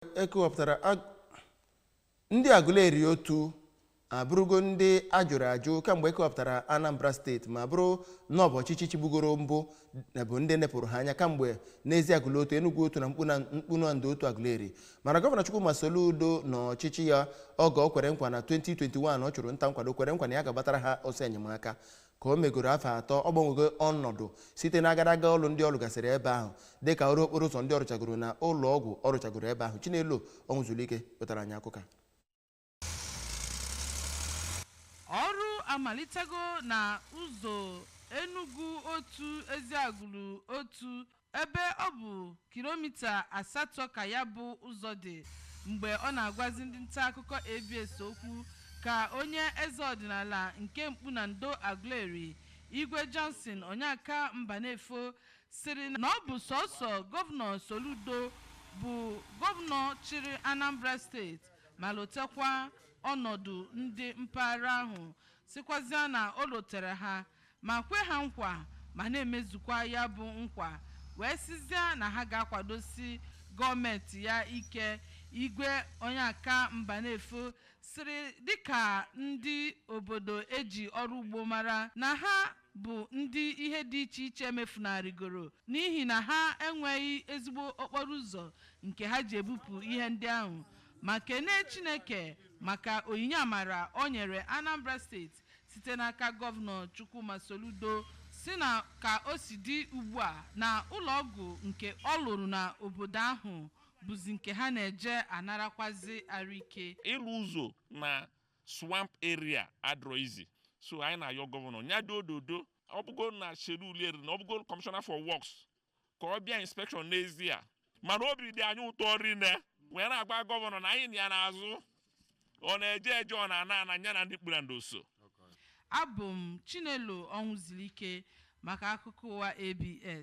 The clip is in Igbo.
Ekewapụtara ndị Aguleri Otu abụrụgo ndị ajụrụ ajụ kamgbe ekewapụtara Anambra Steeti, ma bụrụ na ọ bụ ọchịchị chigbugoro mbụ bụ ndị nepụrụ ha anya kamgbe n'ezi Agụlụ Otu, Enugu Otu na Mkpunando Otu Aguleri. Mana Gọvanọ Chukwuma Soludo na ọchịchị ya, oge ọ kwere nkwa na 2021, ọ chụrụ nta nkwado, kwere nkwa na ya ga-agbatara ha ọsọ enyemaka. Ka o megoro afọ 3, ọ gbanwego ọnọdụ site na agadaga ọlụ ndị ọ lụgasịrị ebe ahụ, dịka ọrụ okporo ụzọ ndị ọ rụchagoro na ụlọ ọgwụ ọ rụchagoro ebe ahụ. Chinelo Ọnwụzulike wetara anyị akụkọ a. Ọrụ amalitego na ụzọ Enugu Otu Eziagụlụ Otu, ebe ọ bụ kilomita 8 ka ya bụ ụzọ dị. Mgbe ọ na-agwazi ndị nta akụkọ ABS okwu, ka onye eze ọdịnala nke Mkpunando Aguleri, Igwe Johnson Onyeka Mbanefo, sịrị na ọ bụ sọsọ Gọvanọ Soludo bụ gọvanọ chịrị Anambra Steeti ma lotekwa ọnọdụ ndị mpaghara ahụ, sịkwazịa na o lotere ha ma kwe ha nkwa ma na-emezukwa ya bụ nkwa, wee sịzịa na ha ga-akwadosi gọọmenti ya ike. Igwe Onyeka Mbanefo sịrị, dịka ndị obodo eji ọrụ ugbo mara, na ha bụ ndị ihe dị iche iche mefunarịgoro n'ihi na ha enweghị ezigbo okporo ụzọ nke ha ji ebupụ ihe ndị ahụ, ma kenee Chineke maka onyinye amara o nyere Anambra Steeti site n'aka Gọvanọ Chukwuma Soludo. Si na ka o si dị ugbu a, na ụlọọgwụ nke ọ lụrụ na obodo ahụ bụzi nke ha na-eje anarakwazi arụike. Ịlụ ụzọ na swamp area adịrọ easy, so anyị na-ayọ gọvanọ ya dododo, ọ bụgo na schedule eri na ọ bụgo commissioner for works ka ọ bịa inspection n'ezie. Mana obi dị anyị ụtọ rinne, wee na-agwa gọvanọ na anyị na ya n'azụ. Ọ na-eje eje, ọ na-ana ana, ya na ndị Mkpunando so. Abụ m Chinelo Ọnwụzilike maka akụkọ ụwa ABS.